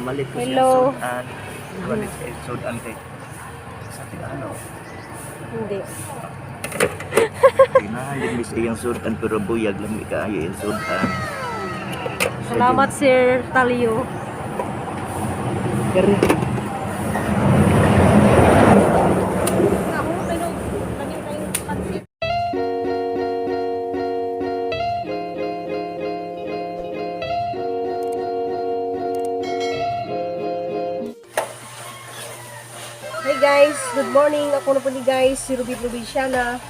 Namalit ko siya Hello. Sudan. Namalit siya sudan kay sa Tagalog. Hindi. Ginahan din mis iyang sudan pero buyag lang kaayo iyang sudan. Salamat, Sir Talio. Kare. Hey guys, good morning. Ako na po ni guys, si Ruby Provinciana.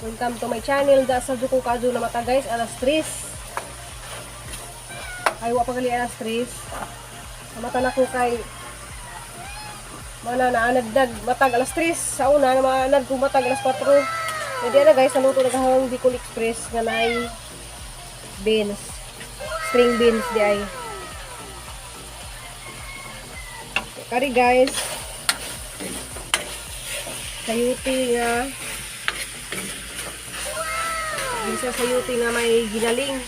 Welcome to my channel. Da sa ko kadto na mata guys, alas 3. Ay, wa pa gali alas 3. Namata na ko kay mana na nagdag matag alas 3 sa una na maanad ko matag alas 4. Hindi na guys, naluto na kahang Bicol Express nga naay beans. String beans di ay. Kari guys, sayuti nga bisa sayuti nga may ginaling,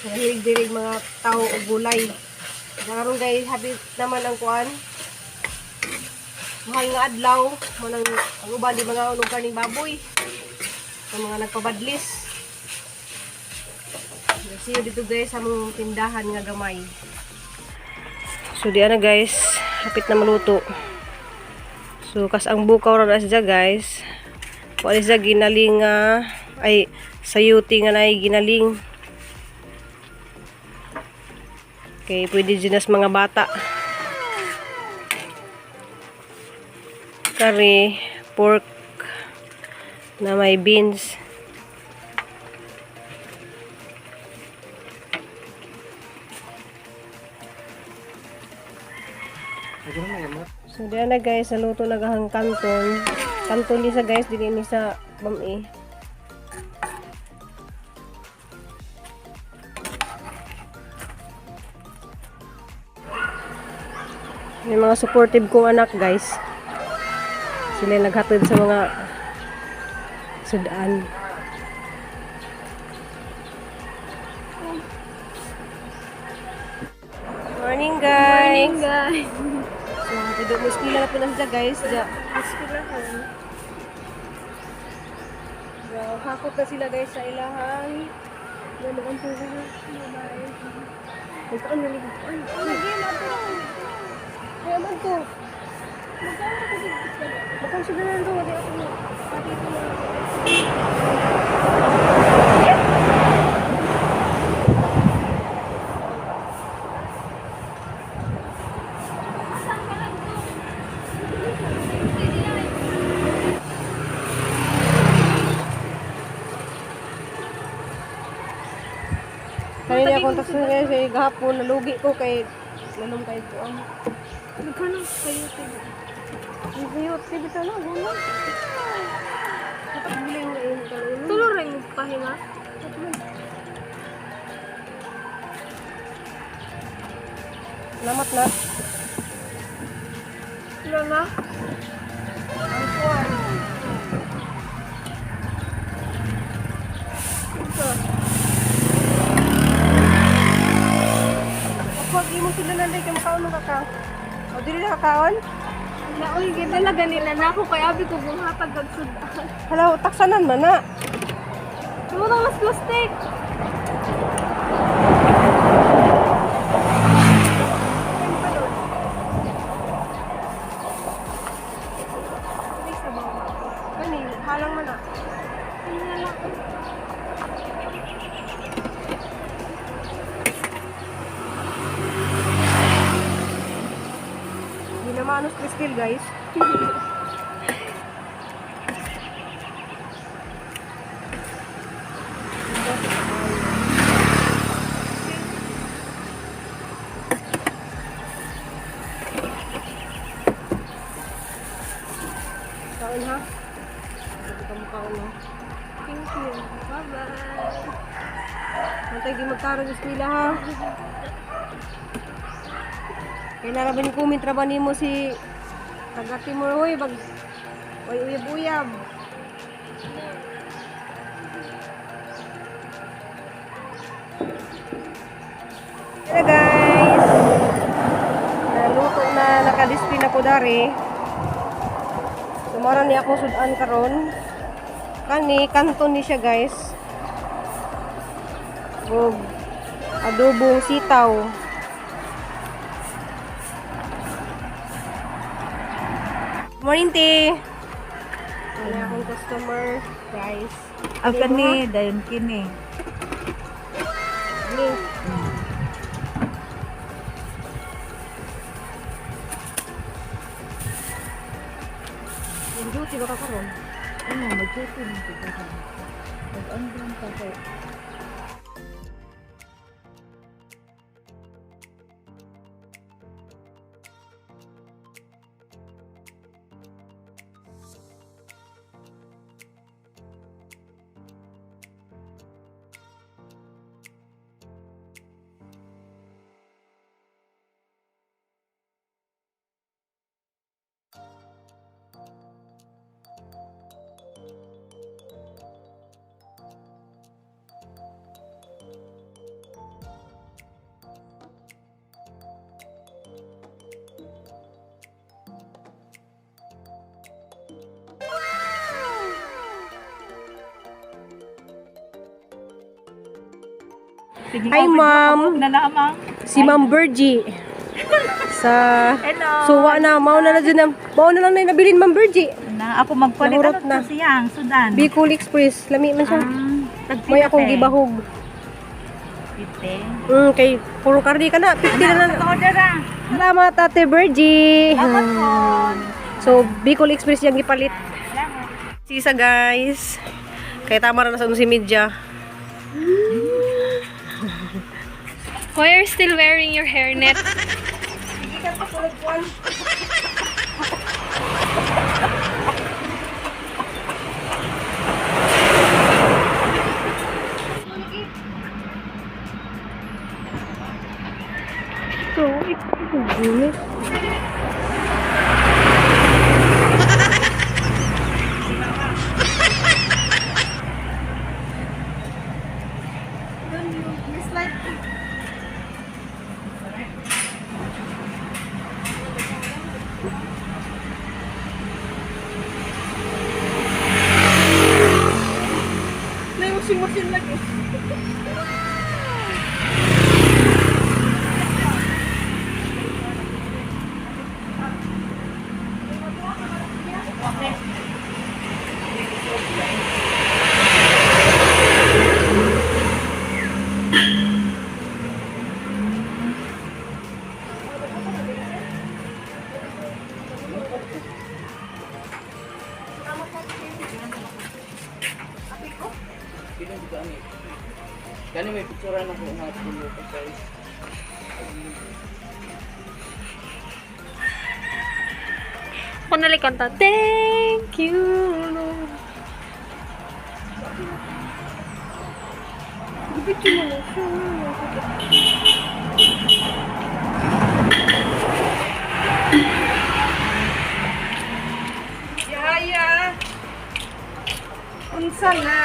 hirig-dirig mga tao o gulay. Karon guys, happy naman ang kuan, mahal nga adlaw manang ang uban di mga unog karning baboy ang mga nagpabadlis. See you dito guys sa among tindahan nga gamay. So di ana guys, hapit na maluto. So kas ang bukaw ra na siya guys. Wala siya ginaling nga ay sayuti nga naay ginaling. Okay, pwede din nas mga bata. Curry, pork na may beans. So diyan na guys, naluto na gahang kanton. Kanton ni sa guys, dili ni sa bami. May mga supportive kong anak guys. Sila yung naghatod sa mga sudan. Morning guys. Morning, guys. So, dito mo eskwela na po na sila guys. Ja. Eskwelahan. Wow, hakot na sila guys sa ilahan. Wala kang tubig. Bye-bye. Magkaan na ligid. Ay, Lagi, mato na. ay, aman to. Magkano ka kasi? Bakang sila na ito. Wala ako na. Pati ito na. Kanina akong taxi guys. Kay gahapon, nalugi ko kay lalong kay ko ang. Magkano kayo tigo? Ang sayot. Sige ka na. Wala. Dapat bili yung ngayon. Tulo rin mo pahinga. Salamat na. Tulo na? Ang kuwan. Ito. Ako, imo sila nanday kay makaon ka ka. O, dili na kakaon? Naoy, gidala ganila na ako kay abi ko buhatag kag sudan. Hala, taksanan man na. Imo na mas plastic. Kani, halang man na. Hindi na manos Cristel, guys. Kaon ha? Hindi ka mukhaon ha? Thank you. Bye-bye. Antay di magkaroon sa eskwela ha. Kaya naraban ko mintraban nimo si taga Timor hoy bag oy uyab-uyab. Hello guys! Naluto na, naka-display na ko dari. Sumara ni ako sudan karon. Kani, kanton ni siya guys. Ug adobong sitaw. Morning, te! Wala akong customer, guys. Ang kani, dayon kini. Ni. Yung duty ba ka karon? Ano, mag-duty ng tigahan. Mag-andron ka kay. Sige, Hi, ma'am. Na lamang. Si Ma'am Virgie. Sa Hello. So wa na mao na na dyan na mao na lang na nabilin Ma'am Virgie. Na ako magpalit Nahurot ano na. to siyang sudan. Bicol Express lami man siya. Ah, May akong gibahog. Pite. Kay puro karne ka na, 50 na lang. Order ah. Salamat Ate Virgie. Salamat po. So Bicol Express yung gipalit. Salamat. Sisa guys. Kay tama ra na sa 11:30. Why are you still wearing your hairnet? So, ito. May washing machine lagi. Pino dito ani. Gani may picture na ko nga tulo pa guys. Ako nalikanta. Thank you, Lord. Yaya! Unsa na?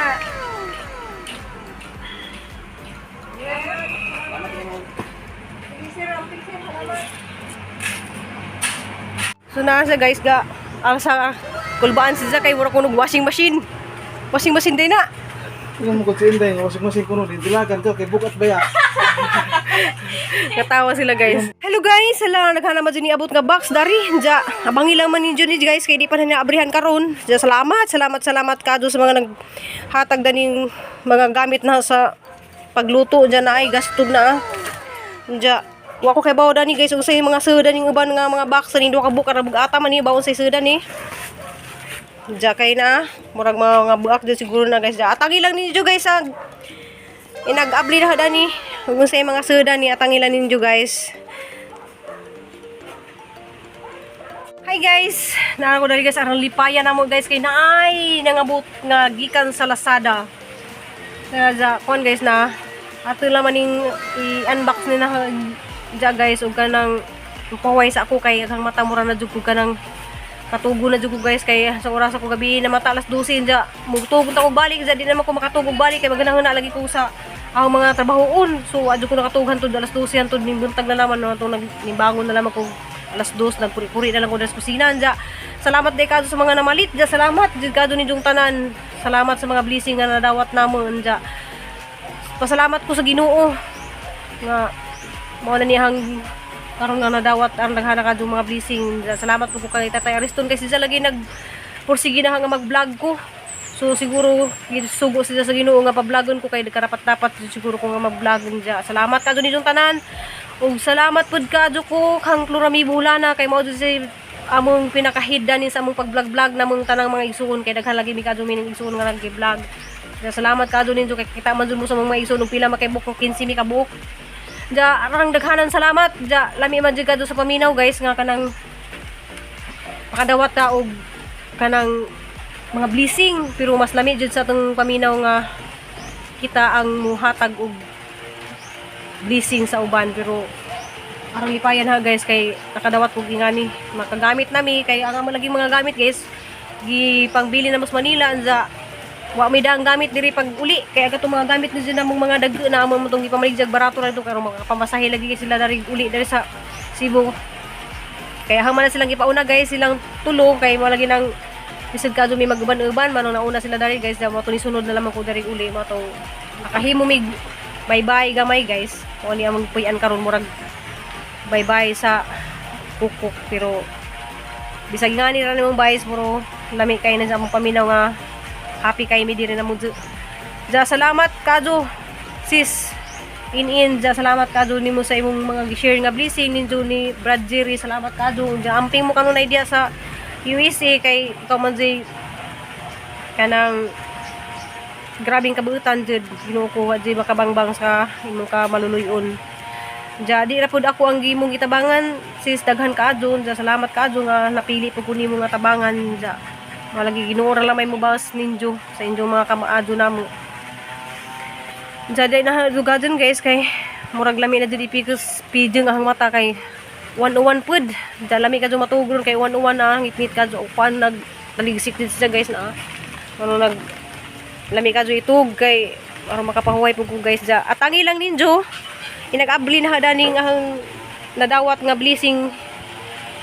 So naa siya guys ga ang sa kulbaan siya kay mura kunog washing machine. Washing machine din na. Yung mo kutsi inday, wasik masik kuno di dilagan ka kay bukat baya. Katawa sila guys. Hello guys, hala naghanap man dyan iabot nga box dari. Diya, abangi lang man ninyo ni guys kay di pa na naabrihan karon. Diya, salamat, salamat, salamat kadto sa mga naghatag daning mga gamit na sa pagluto diya na ay gastog na. Ah. Diya, wa ko kay bawo dani guys unsay mga sudan ning uban nga mga box ni duha ka buka ra bug-ata man ni bawon say sudan ni. Diya kay na murag mga buak dyan siguro na guys. Diya, atagi lang ninyo guys ah. Inag-abli na dani. Kung sa mga suda ni atangilan ninyo guys. Hi guys! Naa ko dali guys aron lipayan namo guys kay naay nangabot nga gikan sa Lazada. Na ja kon guys na ato lang maning i-unbox ni na ja guys ug kanang paway sa ako kay ang mata mura na jud ko kanang katugo na jud ko guys kay sa oras ako gabi na mata alas 12 ja mugtugod ako balik ja di naman ko makatugog balik kay maganahon na lagi ko sa ang mga trabahoon. So adyo ko nakatugan tud alas 12 hantod ning buntag na naman no, atong nagnibangon na lamang ko alas 2, nagpuri-puri na lang ko diri sa kusina. Anja, salamat day kadto sa mga namalit. Ja, salamat jud kadto ninyong tanan. Salamat sa mga blessing nga nadawat namo. Anja, pasalamat ko sa Ginoo nga mao na niyang karon nga nadawat ang daghana kadto mga blessing. Ja, salamat po ko kay Tatay Ariston kay siya lagi nag pursige na nga mag-vlog ko. So siguro gisugo sila sa Ginoo nga pa-vlogon ko kay karapat dapat siguro ko nga mag-vlog niya. Salamat kadto ninyong tanan. Ug salamat pud kadto ko kang Clorami Bulana kay mao jud si among pinakahiddan ni sa among pag-vlog-vlog namong tanang mga igsuon kay daghan lagi mi kadto mi ning igsuon nga nag-vlog. Kaya salamat kadto ninyo kay kita man jud mo sa mga igsuon ug pila makay buok 15 mi ka buok. Ja, arang daghanan salamat. Ja, lami man jud kadto sa paminaw, guys, nga kanang makadawat ta og kanang mga blessing, pero mas lami jud sa atong paminaw nga kita ang muhatag og blessing sa uban. Pero arang lipayan ha, guys, kay nakadawat kog ingani makagamit nami kay ang amo lagi mga gamit, guys, gipangbili na mas Manila. Anza, wa may daang gamit diri pag uli kay ang katong mga gamit ni namong mga dag na amo mo tong gipamaligjag, barato ra to karon makapamasahe lagi kay sila dari uli dari sa Cebu. Kaya hangman na silang ipauna, guys, silang tulo kay mo lagi nang bisag kadto may maguban-uban manong nauna sila dari, guys, da mo to ni sunod na lamang ko dari uli mo to nakahimo mig bye-bye gamay, guys. Kung ani among puy-an karon, murag bye-bye sa kukok, pero bisag nga ni ra nimong bayis, pero lami kay na sa among paminaw nga happy kay mi diri na mo. Ja, salamat kadto, sis in in. Ja, salamat kadto nimo sa imong mga gi-share nga blessing ninyo ni Brad Jerry. Salamat kadto. Ja, amping mo kanunay diya sa USA kay ikaw man jay kanang grabing kabuutan jud. Ginoo ko, wa jay makabangbang sa imong ka maluluyon. Ja, di ra pud ako ang gimong gitabangan, sis, daghan kaadto. Ja, salamat kaadto nga napili pud ko nimo nga tabangan. Ja, malagi Ginoo ra lamay mo bawas ninyo sa inyong mga kamaadto namo. Ja, di na dugajon, guys, kay murag lami na jud ipikos pidyo nga ang mata kay 101 pud. Ja, lami kadto matugron kay 101 na ngitngit kadto upan nag taligsik din siya, guys, na. Ano nag lami kadto itug kay aron makapahuway pud ko, guys. Ja, atangi lang ninyo inag-abli na daning ang nadawat nga blessing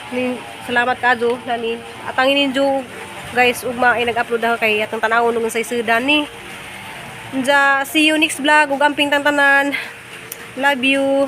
ni. Salamat kadto nani atangi ninyo, guys. Ugma ay nag-upload ako kay atong tanawon nung sa isudan ni. Ja, see you next vlog ug amping tantanan. Love you.